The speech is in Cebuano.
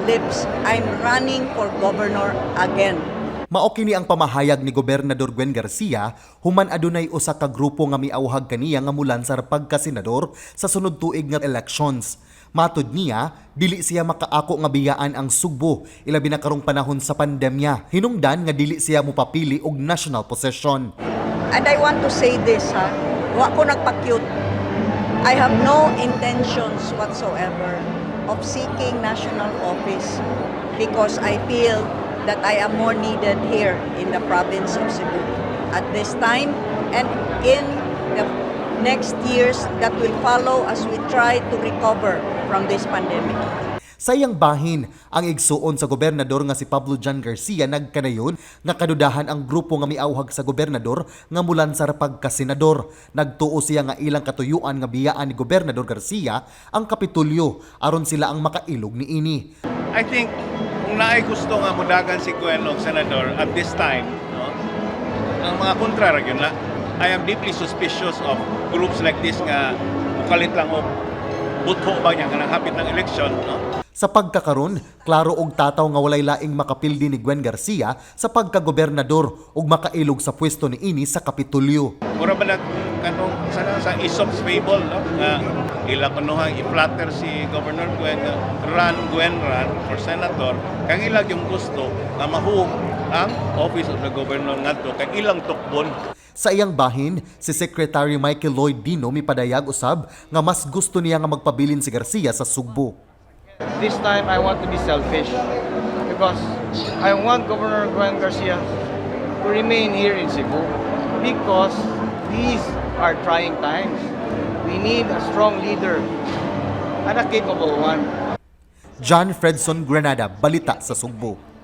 lips, "I'm running for governor again." Mao kini ang pamahayag ni Gobernador Gwen Garcia human adunay usa ka grupo nga miawhag kaniya nga mulansar pagka-senador sa sunod tuig nga elections. Matod niya, dili siya makaako nga biyaan ang Sugbo, ilabi na karong panahon sa pandemya. Hinungdan nga dili siya mopapili og national position. And I want to say this, ha? Wa ko nagpa-cute. I have no intentions whatsoever of seeking national office because I feel that I am more needed here in the province of Cebu at this time and in the next years that will follow as we try to recover from this pandemic. Sa iyang bahin, ang igsuon sa gobernador nga si Pablo John Garcia nagkanayon nga kadudahan ang grupo nga miawhag sa gobernador nga mulansar pagkasenador. Nagtuo siya nga ilang katuyuan nga biyaan ni Gobernador Garcia ang Kapitolyo aron sila ang makailog niini. I think kung naay gusto nga mudagan si Gwen og senador at this time, no, ang mga kontra ra gyud na. I am deeply suspicious of groups like this nga mukalit lang og butho ba niya kanang hapit ng election, no? Sa pagkakaron, klaro og tataw nga walay laing makapildi ni Gwen Garcia sa pagkagobernador ug makailog sa pwesto niini sa Kapitolyo. Mura ba nag kanong sa Aesop's fable, no, nga ila kunuhang i-flatter si Governor Gwen nga "Run, Gwen, run for senator," kang ila yung gusto nga mahuom ang office of the governor ngadto kay ilang tukbon. Sa iyang bahin, si Secretary Michael Lloyd Dino mipadayag usab nga mas gusto niya nga magpabilin si Garcia sa Sugbo. This time I want to be selfish because I want Governor Gwen Garcia to remain here in Cebu because these are trying times. We need a strong leader and a capable one. John Fredson Granada, Balita sa Sugbo.